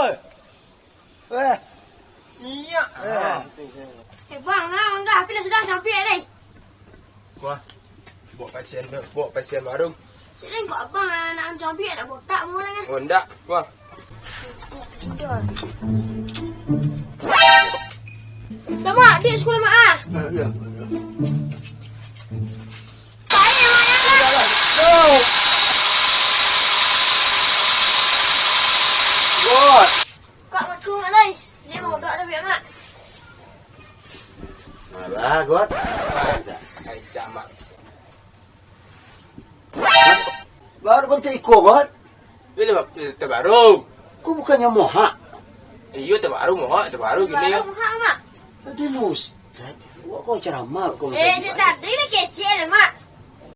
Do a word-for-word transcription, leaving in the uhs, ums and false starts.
Eh. Minyak. Eh. Ah. Eh, bang, nah, bang, dah, api lah sudah sampai, deh. Wah, bawa pasien, bawa pasien baru. Sini kok abang lah nak sampai, nak botak mu lah, kan? Oh, ndak. Wah. Dah, Mak, di sekolah, Mak, ah. Ya, ya. Kak, matu, Mak, lai. Dia mau doa dah, Mak. Alah, Got. Ai, camak. Baru kan tak iko, Got? Ini, Mak, terbaru. Kau bukannya mohak? Iyo, terbaru mohak, terbaru gini ya. Mohak, Mak. Tadi Ustaz, buat kau ceramah, kau Eh, dia tadi lah kecil, Mak.